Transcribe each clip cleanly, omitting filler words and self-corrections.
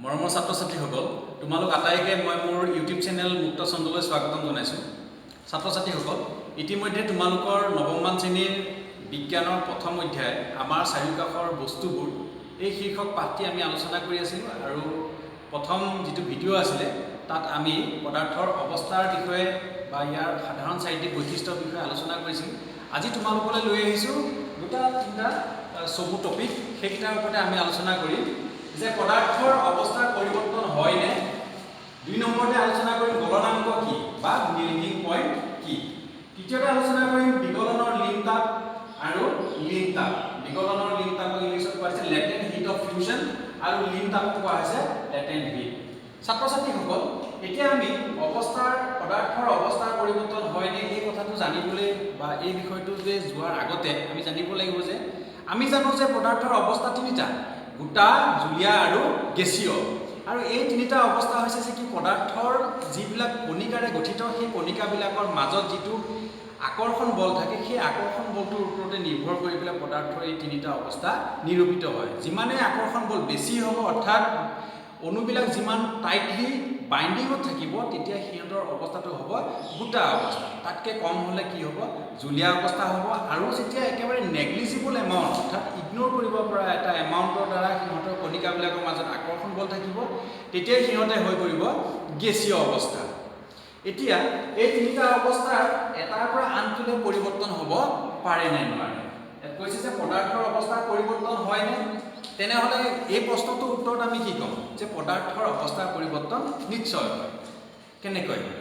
মৰমৰ ছাত্ৰ ছাত্ৰীসকল, তোমালোক আটাইকে মই মোৰ ইউটিউব চেনেল মুক্ত চন্দ্ৰলৈ স্বাগতম জনাইছোঁ। ছাত্ৰ ছাত্ৰীসকল, ইতিমধ্যে তোমালোকৰ নৱমমান শ্ৰেণীৰ বিজ্ঞানৰ প্ৰথম অধ্যায় আমাৰ চাৰিওকাষৰ বস্তুবোৰ এই শীৰ্ষক পাঠটি আমি আলোচনা কৰি আছিলোঁ আৰু প্ৰথম যিটো ভিডিঅ' আছিলে তাত আমি পদাৰ্থৰ অৱস্থাৰ বিষয়ে বা ইয়াৰ সাধাৰণ চাৰিটি বৈশিষ্ট্যৰ বিষয়ে আলোচনা কৰিছিলোঁ। আজি তোমালোকলৈ লৈ আহিছোঁ দুটা তিনিটা চমু টপিক, সেইকেইটাৰ ওপৰতে আমি আলোচনা কৰিম যে পদাৰ্থৰ অৱস্থাৰ পৰিৱৰ্তন হয়নে। দুই নম্বৰতে আলোচনা কৰিম গলনাংক কি বা মেল্টিং পইণ্ট কি। তৃতীয়তে আলোচনা কৰিম বিগলনৰ লীন তাপ আৰু লীন তাপ। বিগলনৰ লীন তাপক ইংলিছত কোৱা হৈছে লেটেণ্ট হিট অফ ফিউজন আৰু লীন তাপক কোৱা হৈছে লেটেণ্ট হিট। ছাত্ৰ ছাত্ৰীসকল, এতিয়া আমি অৱস্থাৰ পদাৰ্থৰ অৱস্থাৰ পৰিৱৰ্তন হয়নে এই কথাটো জানিবলৈ বা এই বিষয়টোলৈ যোৱাৰ আগতে আমি জানিব লাগিব যে আমি জানো যে পদাৰ্থৰ অৱস্থা তিনিটা, গোটা, জুলীয়া আৰু গেছীয়। আৰু এই তিনিটা অৱস্থা হৈছে যে কি পদাৰ্থৰ যিবিলাক কণিকাৰে গঠিত সেই কণিকাবিলাকৰ মাজত যিটো আকৰ্ষণ বল থাকে সেই আকৰ্ষণ বলটোৰ ওপৰতে নিৰ্ভৰ কৰি পেলাই পদাৰ্থৰ এই তিনিটা অৱস্থা নিৰূপিত হয়। যিমানেই আকৰ্ষণ বল বেছি হ'ব, অৰ্থাৎ অণুবিলাক যিমান টাইটলি বাইণ্ডিঙত থাকিব, তেতিয়া সিহঁতৰ অৱস্থাটো হ'ব গোটা অৱস্থা। তাতকৈ কম হ'লে কি হ'ব, জুলীয়া অৱস্থা হ'ব। আৰু যেতিয়া একেবাৰে নেগলিজিবল এমাউণ্ট, অৰ্থাৎ ইগন'ৰ কৰিব পৰা এটা এমাউণ্টৰ দ্বাৰা সিহঁতৰ কণিকাবিলাকৰ মাজত আকৰ্ষণ বল থাকিব, তেতিয়াই সিহঁতে হৈ পৰিব গেছীয় অৱস্থা। এতিয়া এই তিনিটা অৱস্থাৰ এটাৰ পৰা আনটোলৈ পৰিৱৰ্তন হ'ব পাৰে নে নোৱাৰে? ইয়াত কৈছে যে পদাৰ্থৰ অৱস্থাৰ পৰিৱৰ্তন হয়নে? তেনেহ'লে এই প্ৰশ্নটোৰ উত্তৰত আমি কি ক'ম যে পদাৰ্থৰ অৱস্থাৰ পৰিৱৰ্তন নিশ্চয় হয়। কেনেকৈ হয়?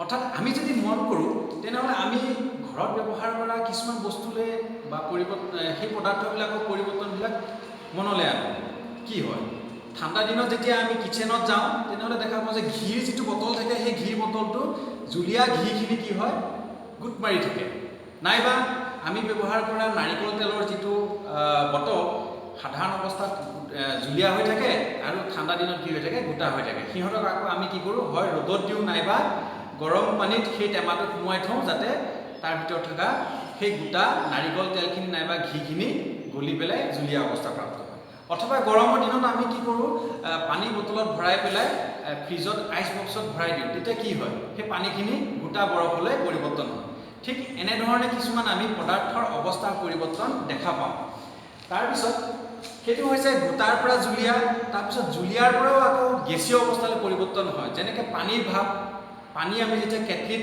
অৰ্থাৎ আমি যদি মন কৰোঁ তেনেহ'লে আমি ঘৰত ব্যৱহাৰ কৰা কিছুমান বস্তুলৈ বা পৰিৱৰ্তন সেই পদাৰ্থবিলাকৰ পৰিৱৰ্তনবিলাক মনলৈ আনো। কি হয়, ঠাণ্ডা দিনত যেতিয়া আমি কিটচেনত যাওঁ তেনেহ'লে দেখা পাওঁ যে ঘিৰ যিটো বটল থাকে সেই ঘিৰ বটলটো জুলীয়া ঘিখিনি কি হয়, গোট মাৰি থাকে। নাইবা আমি ব্যৱহাৰ কৰা নাৰিকল তেলৰ যিটো বটল সাধাৰণ অৱস্থাত জুলীয়া হৈ থাকে আৰু ঠাণ্ডা দিনত কি হৈ থাকে, গোটা হৈ থাকে। সিহঁতক আকৌ আমি কি কৰোঁ, হয় ৰ'দত দিওঁ নাইবা গৰম পানীত সেই টেমাটো সোমোৱাই থওঁ যাতে তাৰ ভিতৰত থকা সেই গোটা নাৰিকল তেলখিনি নাইবা ঘিখিনি গলি পেলাই জুলীয়া অৱস্থা প্ৰাপ্ত হয়। অথবা গৰমৰ দিনত আমি কি কৰোঁ, পানী বটলত ভৰাই পেলাই ফ্ৰিজত আইচ বক্সত ভৰাই দিওঁ, তেতিয়া কি হয়, সেই পানীখিনি গোটা বৰফলৈ পৰিৱৰ্তন হয়। ঠিক এনেধৰণে কিছুমান আমি পদাৰ্থৰ অৱস্থাৰ পৰিৱৰ্তন দেখা পাওঁ। তাৰপিছত সেইটো হৈছে গোটাৰ পৰা জুলীয়া, তাৰপিছত জুলীয়াৰ পৰাও আকৌ গেছীয় অৱস্থালৈ পৰিৱৰ্তন হয়। যেনেকৈ পানীৰ ভাপ, পানী আমি যেতিয়া কেটলিত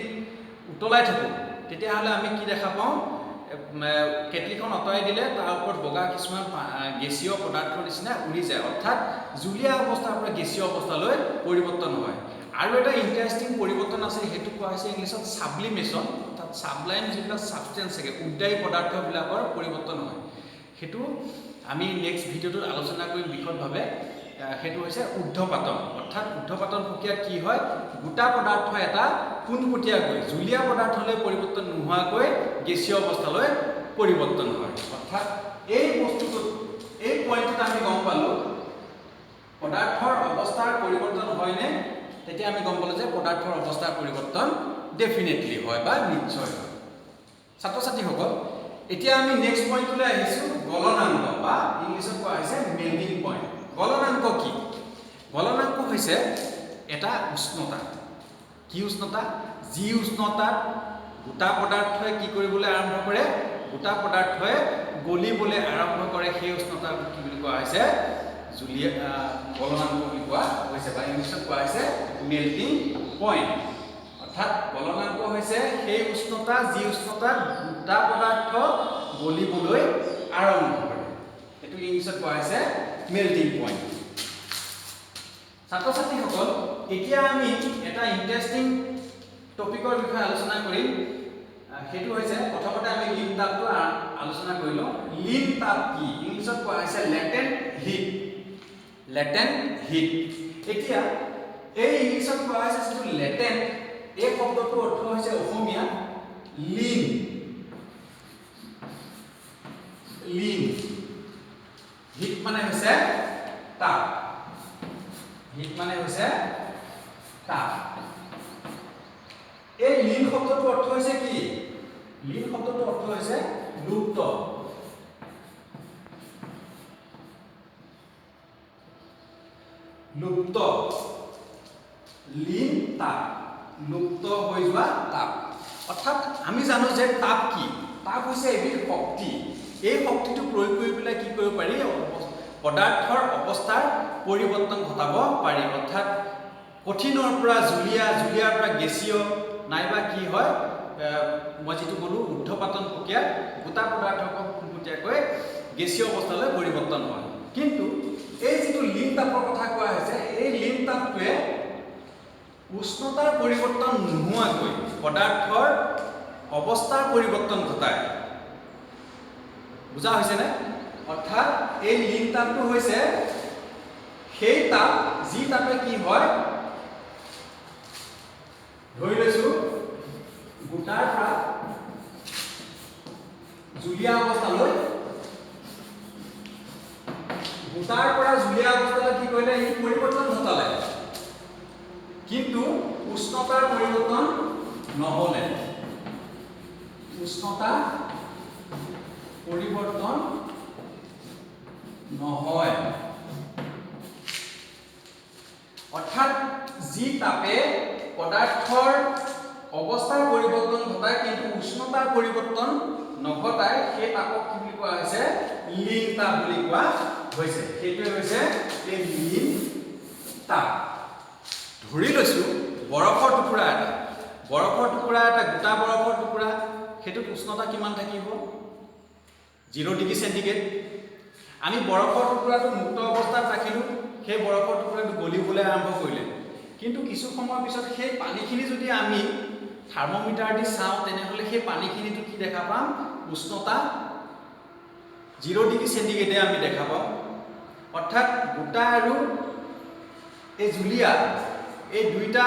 উতলাই থাকোঁ তেতিয়াহ'লে আমি কি দেখা পাওঁ, কেটলিখন আঁতৰাই দিলে তাৰ ওপৰত বগা কিছুমান গেছীয় পদাৰ্থৰ নিচিনা উৰি যায়, অৰ্থাৎ জুলীয়া অৱস্থাৰ পৰা গেছীয় অৱস্থালৈ পৰিৱৰ্তন হয়। আৰু এটা ইণ্টাৰেষ্টিং পৰিৱৰ্তন আছে, সেইটো কোৱা হৈছে ইংলিছত ছাবলিমেশ্যন, অৰ্থাৎ ছাবলাইম যিবিলাক ছাবষ্টেঞ্চ থাকে উদ্বায়ী পদাৰ্থবিলাকৰ পৰিৱৰ্তন হয়। সেইটো আমি নেক্সট ভিডিঅ'টোত আলোচনা কৰিম বিশদভাৱে। সেইটো হৈছে ঊৰ্ধ্বপাতন, অৰ্থাৎ ঊৰ্ধ্বপাতন প্ৰক্ৰিয়াত কি হয়, গোটা পদাৰ্থ এটা পোনপটীয়াকৈ জুলীয়া পদাৰ্থলৈ পৰিৱৰ্তন নোহোৱাকৈ গেছীয় অৱস্থালৈ পৰিৱৰ্তন হয়। অৰ্থাৎ এই বস্তুটোত, এই পইণ্টটোত আমি গম পালোঁ পদাৰ্থৰ অৱস্থাৰ পৰিৱৰ্তন হয়নে, তেতিয়া আমি গম পালোঁ যে পদাৰ্থৰ অৱস্থাৰ পৰিৱৰ্তন ডেফিনেটলি হয় বা নিশ্চয় হয়। ছাত্ৰ ছাত্ৰীসকল, এতিয়া আমি নেক্সট পইণ্টটোলৈ আহিছোঁ, গলনাংক বা ইংলিছত কোৱা হৈছে মেল্টিং পইণ্ট। গলনাংক কি? গলনাংক হৈছে এটা উষ্ণতা। কি উষ্ণতা? যি উষ্ণতাত গোটা পদাৰ্থই কি কৰিবলৈ আৰম্ভ কৰে, গোটা পদাৰ্থই গলিবলৈ আৰম্ভ কৰে, সেই উষ্ণতাক কি বুলি কোৱা হৈছে, জুলীয়া গলনাংক বুলি কোৱা হৈছে বা ইংলিছত কোৱা হৈছে মেল্টিং পইণ্ট। অৰ্থাৎ গলনাংক হৈছে সেই উষ্ণতা যি উষ্ণতাত গোটা পদাৰ্থ গলিবলৈ আৰম্ভ কৰে, এইটো ইংলিছত কোৱা হৈছে মেল্টিং পইণ্ট। ছাত্ৰ ছাত্ৰীসকল, এতিয়া আমি এটা ইণ্টাৰেষ্টিং টপিকৰ বিষয়ে আলোচনা কৰিম। সেইটো হৈছে প্ৰথমতে আমি লীন তাপটো আলোচনা কৰি লওঁ। লীন তাপ কি? ইংলিছত কোৱা হৈছে লেটেণ্ট হিট। লেটেণ্ট হিট, এতিয়া এই ইংলিছত কোৱা হৈছে যিটো লেটেণ্ট, এই শব্দটোৰ অৰ্থ হৈছে অসমীয়া লীন। লীন হিট মানে হৈছে তাপ, হিট মানে হৈছে তাপ। এই লীন শব্দটোৰ অৰ্থ হৈছে কি? লীন শব্দটোৰ অৰ্থ হৈছে লুপ্ত। লুপ্ত, লীন তাপ, লুপ্ত হৈ যোৱা তাপ। অৰ্থাৎ আমি জানো যে তাপ কি? তাপ হৈছে এবিধ শক্তি। এই শক্তিটো প্ৰয়োগ কৰি পেলাই কি কৰিব পাৰি? পদাৰ্থৰ অৱস্থাৰ পৰিৱৰ্তন ঘটাব পাৰি। অৰ্থাৎ কঠিনৰ পৰা জুলীয়া, জুলীয়াৰ পৰা গেছীয়, নাইবা কি হয়, মই যিটো ক'লোঁ ঊৰ্ধ্বপাতন প্ৰক্ৰিয়াত গোটা পদাৰ্থক পোনপটীয়াকৈ গেছীয় অৱস্থালৈ পৰিৱৰ্তন হয়। কিন্তু এই যিটো লীন তাপৰ কথা কোৱা হৈছে, এই লীন তাপটোৱে উষ্ণতাৰ পৰিৱৰ্তন নোহোৱাকৈ পদাৰ্থৰ অৱস্থাৰ পৰিৱৰ্তন ঘটায়। বুজা হৈছেনে? অৰ্থাৎ এই লীন তাপটো হৈছে সেই তাপ যি তাপে কি হয়, ধৰি লৈছোঁ গোটাৰ পৰা জুলীয়া অৱস্থালৈ, গোটাৰ পৰা জুলীয়া অৱস্থালৈ কি কৰিলে? ই পৰিৱৰ্তন ঘটালে, কিন্তু উষ্ণতাৰ পৰিৱৰ্তন নহ'লে, উষ্ণতা পৰিৱৰ্তন নহয়। অৰ্থাৎ যি তাপে পদাৰ্থৰ অৱস্থাৰ পৰিৱৰ্তন ঘটায় কিন্তু উষ্ণতাৰ পৰিৱৰ্তন নঘটায়, সেই তাপক কি বুলি কোৱা হৈছে? লীন তাপ বুলি কোৱা হৈছে। সেইটোৱে হৈছে এই লীন তাপ। ধৰি লৈছোঁ বৰফৰ টুকুৰা এটা, বৰফৰ টুকুৰা এটা, গোটা বৰফৰ টুকুৰা, সেইটোত উষ্ণতা কিমান থাকিব? 0 ডিগ্ৰী চেণ্টিগ্ৰেড। আমি বৰফৰ টুকুৰাটো মুক্ত অৱস্থাত ৰাখিলোঁ, সেই বৰফৰ টুকুৰাটো গলিবলৈ আৰম্ভ কৰিলে। কিন্তু কিছু সময়ৰ পিছত সেই পানীখিনি যদি আমি থাৰ্মোমিটাৰ দি চাওঁ, তেনেহ'লে সেই পানীখিনিতো কি দেখা পাম? উষ্ণতা 0 ডিগ্ৰী চেণ্টিগ্ৰেডে আমি দেখা পাম। অৰ্থাৎ গোটা আৰু এই জুলীয়া এই দুইটা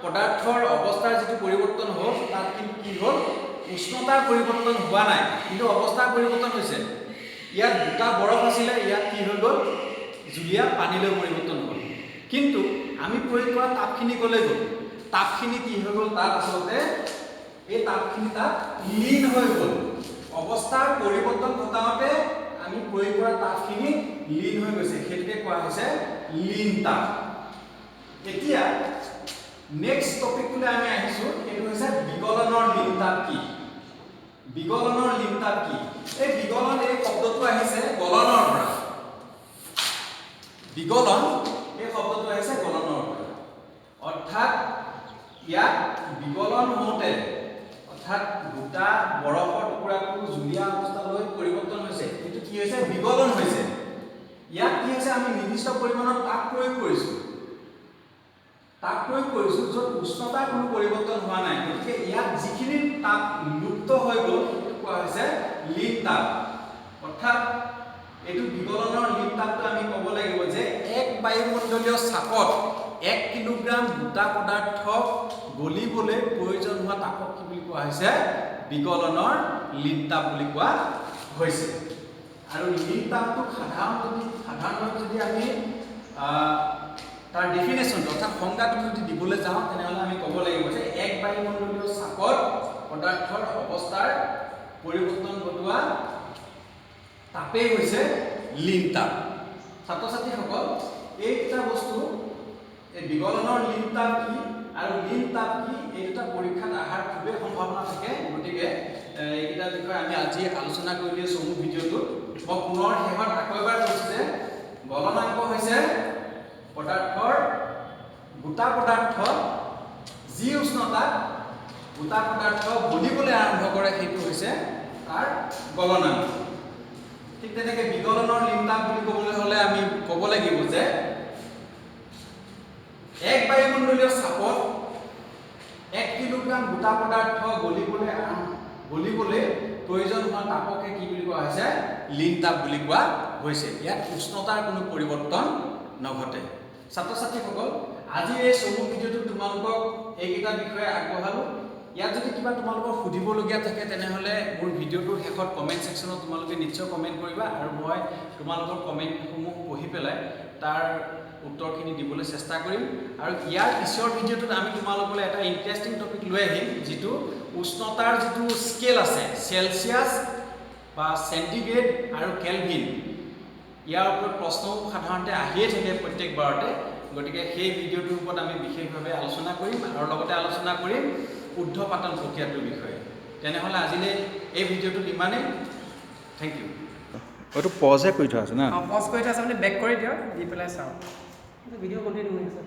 পদাৰ্থৰ অৱস্থাৰ যিটো পৰিৱৰ্তন হ'ল, তাত কিন্তু কি হ'ল? উষ্ণতাৰ পৰিৱৰ্তন হোৱা নাই, কিন্তু অৱস্থাৰ পৰিৱৰ্তন হৈছে। ইয়াত গোটা বৰফ আছিলে, ইয়াত কি হৈ গ'ল? জুলীয়া পানীলৈ পৰিৱৰ্তন হ'ল। কিন্তু আমি প্ৰয়োগ কৰা তাপখিনি ক'লৈ গ'ল? তাপখিনি কি হৈ গ'ল? তাত আচলতে এই তাপখিনি তাত লীন হৈ গ'ল। অৱস্থাৰ পৰিৱৰ্তন ঘটাওঁতে আমি প্ৰয়োগ কৰা তাপখিনি লীন হৈ গৈছে, সেইটোকে কোৱা হৈছে লীন তাপ। এতিয়া নেক্সট টপিকটোলৈ আমি আহিছোঁ, সেইটো হৈছে বিগলনৰ লীন তাপ কি। বিগলনৰ লীন তাপ কি? এই বিগলন এই শব্দটো আহিছে গলনৰ পৰা। বিগলন এই শব্দটো আহিছে গলনৰ পৰা। অৰ্থাৎ ইয়াত বিগলন হওঁতে, অৰ্থাৎ গোটা বৰফৰ টুকুৰাটো জুলীয়া অৱস্থালৈ পৰিৱৰ্তন হৈছে, কিন্তু কি হৈছে? বিগলন হৈছে। ইয়াত কি হৈছে? আমি নিৰ্দিষ্ট পৰিমাণৰ তাপ প্ৰয়োগ কৰিছোঁ, তাপ প্ৰয়োগ কৰিছোঁ য'ত উষ্ণতাৰ কোনো পৰিৱৰ্তন হোৱা নাই। গতিকে ইয়াত যিখিনি তাপ লুপ্ত হৈ গ'ল, সেইটো কোৱা হৈছে লীন তাপ। অৰ্থাৎ এইটো বিগলনৰ লীন তাপটো আমি ক'ব লাগিব যে এক বায়ুমণ্ডলীয় চাপত 1 কিলোগ্ৰাম গোটা পদাৰ্থ গলিবলৈ প্ৰয়োজন হোৱা তাপক কি বুলি কোৱা হৈছে? বিগলনৰ লীন তাপ বুলি কোৱা হৈছে। আৰু লীন তাপটোক সাধাৰণভাৱে যদি আমি তাৰ ডেফিনেশ্যনটো অৰ্থাৎ সংজ্ঞাটো যদি দিবলৈ যাওঁ, তেনেহ'লে আমি ক'ব লাগিব যে এক বায়ুমণ্ডলীয় চাপত পদাৰ্থৰ অৱস্থাৰ পৰিৱৰ্তন ঘটোৱা তাপেই হৈছে লীন তাপ। ছাত্ৰ ছাত্ৰীসকল, এই দুটা বস্তু, এই বিগলনৰ লীন তাপ কি আৰু লীন তাপ কি, এই দুটা পৰীক্ষাত অহাৰ খুবেই সম্ভাৱনা থাকে। গতিকে এইকেইটা বিষয়ে আমি আজি আলোচনা কৰিলোঁ চমু ভিডিঅ'টোত। মই পুনৰ শেষত আকৌ এবাৰ কৈছোঁ যে গলনাংক হৈছে পদাৰ্থৰ গোটা পদাৰ্থ যি উষ্ণতাত গোটা পদাৰ্থ গলিবলৈ আৰম্ভ কৰে, সেইটো হৈছে তাৰ গলনাংক। ঠিক তেনেকৈ বিগলনৰ লীন তাপ বুলি ক'বলৈ হ'লে আমি ক'ব লাগিব যে এক বায়ুমণ্ডলীয় চাপত 1 কিলোগ্ৰাম গোটা পদাৰ্থ গলিবলৈ প্ৰয়োজন হোৱা তাপকে কি বুলি কোৱা হৈছে? লীন তাপ বুলি কোৱা হৈছে। ইয়াত উষ্ণতাৰ কোনো পৰিৱৰ্তন নঘটে। ছাত্ৰ ছাত্ৰীসকল, আজিৰ এই চমু ভিডিঅ'টোত তোমালোকক এইকেইটা বিষয়ে আগবঢ়ালোঁ। ইয়াত যদি কিবা তোমালোকৰ সুধিবলগীয়া থাকে, তেনেহ'লে মোৰ ভিডিঅ'টোৰ শেষত কমেণ্ট ছেকশ্যনত তোমালোকে নিশ্চয় কমেণ্ট কৰিবা আৰু মই তোমালোকৰ কমেণ্টসমূহ পঢ়ি পেলাই তাৰ উত্তৰখিনি দিবলৈ চেষ্টা কৰিম। আৰু ইয়াৰ পিছৰ ভিডিঅ'টোত আমি তোমালোকলৈ এটা ইণ্টাৰেষ্টিং টপিক লৈ আহিম, যিটো উষ্ণতাৰ যিটো স্কেল আছে, চেলচিয়াছ বা চেণ্টিগ্ৰেড আৰু কেলভিন, ইয়াৰ ওপৰত প্ৰশ্নও সাধাৰণতে আহিয়ে থাকে প্ৰত্যেকবাৰতে। গতিকে সেই ভিডিঅ'টোৰ ওপৰত আমি বিশেষভাৱে আলোচনা কৰিম আৰু লগতে আলোচনা কৰিম ঊৰ্ধ্বপাতন প্ৰক্ৰিয়াটোৰ বিষয়ে। তেনেহ'লে আজিলৈ এই ভিডিঅ'টোত ইমানেই। Thank U. এইটো পজহে কৰি থোৱা আছে না? অঁ, পজ কৰি থোৱা আছে। আপুনি বেক কৰি দিয়ক, দি পেলাই চাওক। ভিডিঅ' কণ্টিনিউ হৈ আছে।